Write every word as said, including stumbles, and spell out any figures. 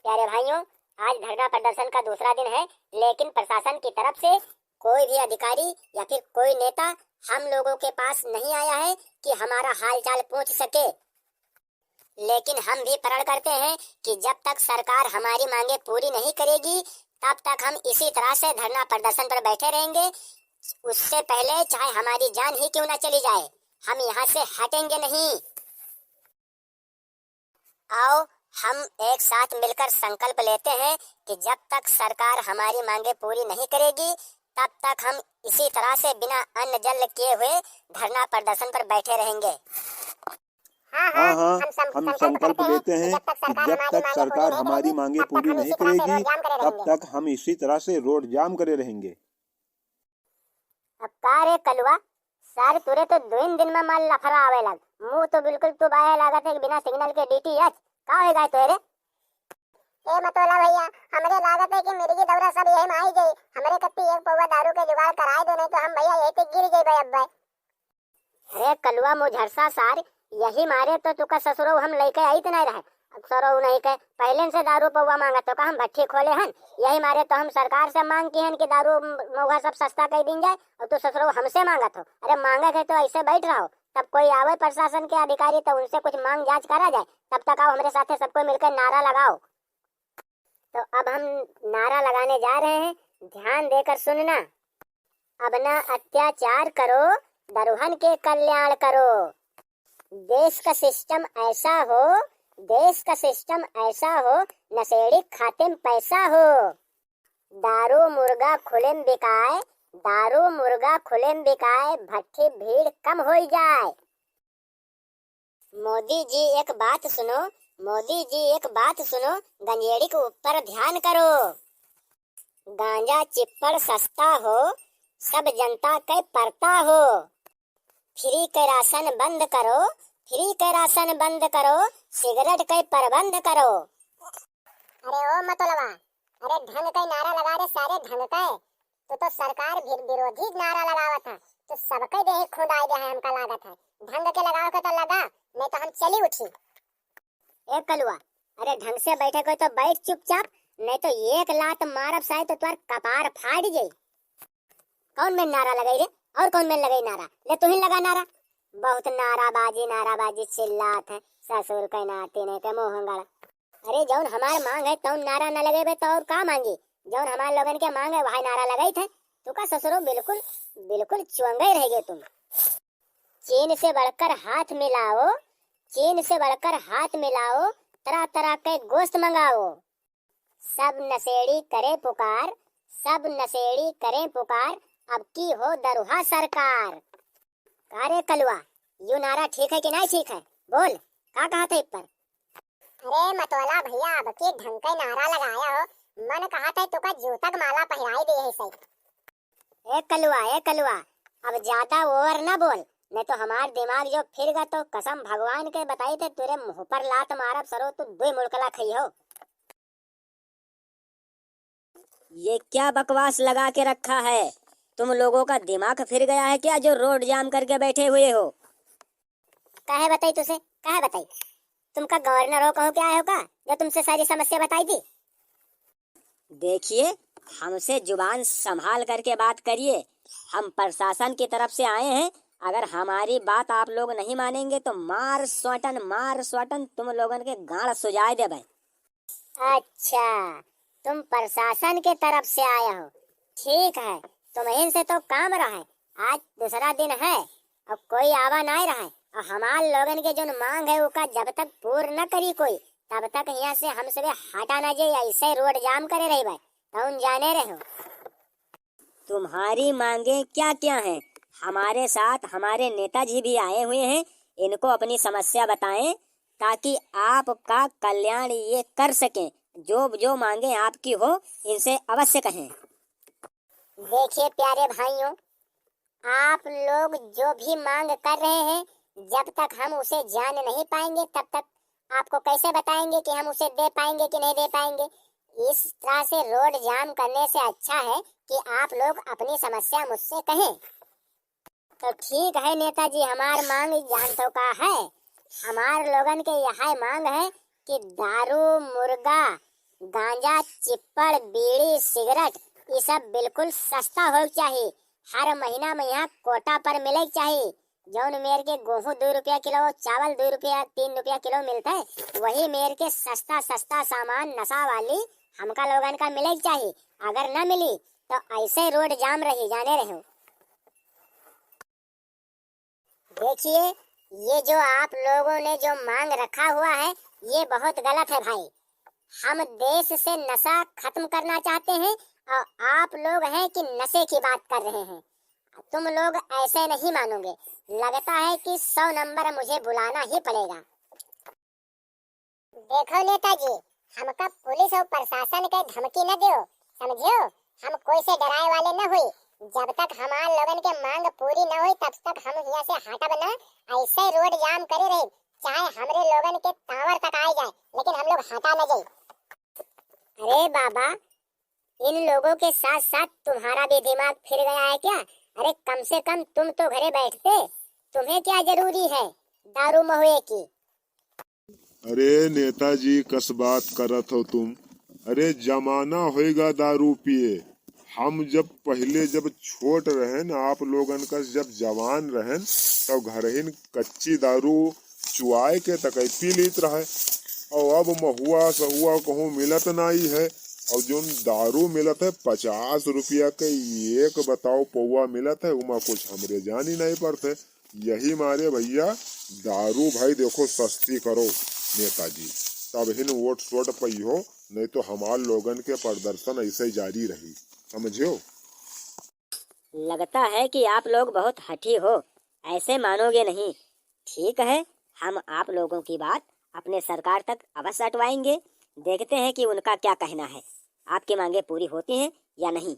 प्यारे भाइयों, आज धरना प्रदर्शन का दूसरा दिन है, लेकिन प्रशासन की तरफ से कोई भी अधिकारी या फिर कोई नेता हम लोगों के पास नहीं आया है कि हमारा हालचाल पूछ सके। लेकिन हम भी प्रण करते हैं कि जब तक सरकार हमारी मांगे पूरी नहीं करेगी, तब तक हम इसी तरह से धरना प्रदर्शन पर बैठे रहेंगे। उससे पहले चाहे हमारी जान ही क्यों ना चली जाए, हम यहाँ से हटेंगे नहीं। आओ, हम एक साथ मिलकर संकल्प लेते हैं कि जब तक सरकार हमारी मांगे पूरी नहीं करेगी, तब तक हम इसी तरह से बिना अन्न जल किए हुए धरना प्रदर्शन पर बैठे रहेंगे। हाँ, हाँ, हम संकल्प लेते हैं कि जब तक सरकार हमारी मांगे पूरी नहीं करेगी, तब तक हम इसी तरह से रोड जाम करे रहेंगे। अब का रे कलुआ, सारे तुरे तो दुइन दिन में माल लफड़ा आवे लग। मुंह तो बिल्कुल तू बाहे लागत है कि बिना सिग्नल के डीटीएच। का हो गए तोरे? ए मतोला भैया, हमरे लागत है कि मिर्गी दौरा सब यही में आई जाई। हमरे कत्ती एक पौवा दारू के जुगाड़ कराए दो, नहीं तो हम भैया यही पे गिर जाई भाई अब भाई। अरे कलुआ मुझरसा सार, यही मारे तो तुका ससुरो हम लइके आइत नहीं रहे। अब सरो नहीं के पहले से दारू पौवा मांगत तो का हम भट्ठी खोले हन? यही मारे तो हम सरकार से मांग की हन कि दारू मौगा सब सस्ता कर दीन जाए, और तू ससुरो हमसे मांगत हो। अरे मांगे के तो ऐसे बैठ रहो, तब कोई आवे प्रशासन के अधिकारी तो उनसे कुछ मांग जांच करा जाए। तब तक आओ हमरे साथे सबको मिलकर नारा लगाओ। तो अब हम नारा लगाने जा रहे हैं, ध्यान देकर सुनना। अब ना अत्याचार करो, दरुहन के कल्याण करो। देश का सिस्टम ऐसा हो, देश का सिस्टम ऐसा हो, नशेड़ी खाते में पैसा हो। दारू मुर्गा खुले में बिकाए, दारू मुर्गा खुले में बिकाए, भट्ठी भीड़ कम होई जाए। मोदी जी एक बात सुनो, मोदी जी एक बात सुनो, गंजेड़ी के ऊपर ध्यान करो। गांजा चिप्पड़ सस्ता हो, सब जनता के परता हो। फ्री के राशन बंद करो, फ्री के राशन बंद करो, सिगरेट के प्रबंध करो। अरे ओ मतोलवा, अरे ढंग के नारा लगा रे सारे ढंग के। तू तो सरकार भी विरोधी नारा लगावत है, तू सबके देह खुदाई दे है हमका लागत है। ढंग के लगाओ के तो लगा, नहीं तो हम चली उठी। ए कलुआ, अरे ढंग से बैठे कोई तो बैठ चुपचाप, नहीं तो एक लात मारब साई तो तोर कपार फाट जाई। कौन में नारा लगाई रे? और कौन में लगाई नारा? ले तू ही लगा नारा। बहुत नाराबाजी, नाराबाजी चिल्लात है, ससुर के नाती नहीं के मोहंगड़। अरे जौन हमार मांग है तौन नारा न लगेबे तो और का मांगी? जौन हमार लोगन के मांग है वही नारा लगाई थे। तू का ससुरो बिल्कुल, बिल्कुल चुंगे रह गए तुम। चीन से बढ़कर हाथ मिलाओ, चीन से बढ़कर हाथ मिलाओ, तरह तरह के गोश्त मंगाओ। सब नशेड़ी करे पुकार, सब नशेड़ी करे पुकार, अब की हो दरुहा सरकार। का रे कलुआ, यू नारा ठीक है कि नहीं ठीक है? बोल, का कहत है इस पर? अरे मतोला भैया, अब की ढंग के नारा लगाया हो, मन कहत है तुका जूता के माला पहिराई दे है सही। ए कलुआ, ए कलुआ, अब ज्यादा ओवर ना बोल, नहीं तो हमार दिमाग जो फिर गा तो कसम भगवान के बताई थे, तेरे मुंह पर लात मारब सरो, तू दुई मुड़कला खई हो। ये क्या बकवास लगा के रखा है? तुम लोगों का दिमाग फिर गया है क्या जो रोड जाम करके बैठे हुए हो? काहे बताई तुसे, काहे बताई? तुमका गवर्नर हो कहो क्या आए हो का, जो तुमसे सारी समस्या बताई दी? देखिए, हमसे जुबान संभाल करके बात करिए। हम प्रशासन की तरफ से आए हैं, अगर हमारी बात आप लोग नहीं मानेंगे तो मार सोटन, मार सोटन तुम लोगन के गाड़ सुजाए देबे। अच्छा, तुम प्रशासन के तरफ से आए हो, ठीक है, तुम्हें से तो काम रहे। आज दूसरा दिन है और कोई आवा नहीं रहे और हमार लोगन के जोन मांग है ओका जब तक पूर्ण न करी कोई, तब तक यहाँ से हम सभी हटा ना जाए, ऐसे रोड जाम करे रही भाई, कौन जाने रहे हो। तुम्हारी मांगें क्या क्या हैं? हमारे साथ हमारे नेताजी भी आए हुए हैं, इनको अपनी समस्या बताएं ताकि आपका कल्याण ये कर सकें। जो जो मांगें आपकी हो, इनसे अवश्य कहें। देखिए प्यारे भाइयों, आप लोग जो भी मांग कर रहे हैं, जब तक हम उसे जान नहीं पाएंगे, तब तक आपको कैसे बताएंगे कि हम उसे दे पाएंगे कि नहीं दे पाएंगे? इस तरह से रोड जाम करने से अच्छा है कि आप लोग अपनी समस्या मुझसे कहें। तो ठीक है नेताजी, हमार मांग जान तो का है, हमार लोगन के यह मांग है कि दारू, मुर्गा, गांजा, चिप्पड़, बीड़ी, सिगरेट, ई सब बिल्कुल सस्ता होए के चाही। हर महीना में यहाँ कोटा पर मिले के चाही। जौन मेर के गेहूं दू रुपया किलो, चावल दू रुपया, तीन रुपया किलो मिलत है, वही मेर के सस्ता सस्ता सामान नशा वाली हमका लोगन का मिले के चाही। अगर न मिली तो ऐसे रोड जाम रही, जाने रहो। देखिए, ये जो आप लोगों ने जो मांग रखा हुआ है, ये बहुत गलत है भाई। हम देश से नशा खत्म करना चाहते हैं और आप लोग हैं कि नशे की बात कर रहे हैं। तुम लोग ऐसे नहीं मानोगे, लगता है कि सौ नंबर मुझे बुलाना ही पड़ेगा। देखो नेताजी, हमका पुलिस और प्रशासन के धमकी न दियो, समझियो? हम कोई से डराए वाले न हुई। जब तक हमार लोगन के मांग पूरी न हुई, तब तक हम हियां से हटब न। ऐसे रोड जाम करे रही, चाहे हमरे लोगन के टावर तक आए जाए, लेकिन हम लोग हटा न जाई। अरे बाबा, इन लोगों के साथ साथ तुम्हारा भी दिमाग फिर गया है क्या? अरे, कम से कम तुम तो घरे बैठते, तुम्हें क्या जरूरी है दारू महुए की? अरे नेताजी, कस बात करत हो तुम? अरे, जमाना होएगा दारू पिए। हम जब पहले, जब छोट रहेन, आप लोगन का जब जवान रहेन, तब घरहिन कच्ची दारू चुआए के तकई पी लेत रहे। और अब महुआ सहुआ कहूँ मिलत नाई है। और जोन दारू मिलत है पचास रुपया के एक बताओ पौवा मिलत है, उमा कुछ हमरे जानी नहीं पड़ते। यही मारे भैया, दारू भाई देखो सस्ती करो नेताजी, तब हिन वोट सोट पइहो, नहीं तो हमार लोगन के प्रदर्शन ऐसे ही जारी रही, समझियो? लगता है कि आप लोग बहुत हठी हो, ऐसे मानोगे नहीं। ठीक है, हम आप लोगों की बात अपने सरकार तक अवश्य अटवाएंगे। देखते हैं कि उनका क्या कहना है, आपकी मांगे पूरी होती हैं या नहीं।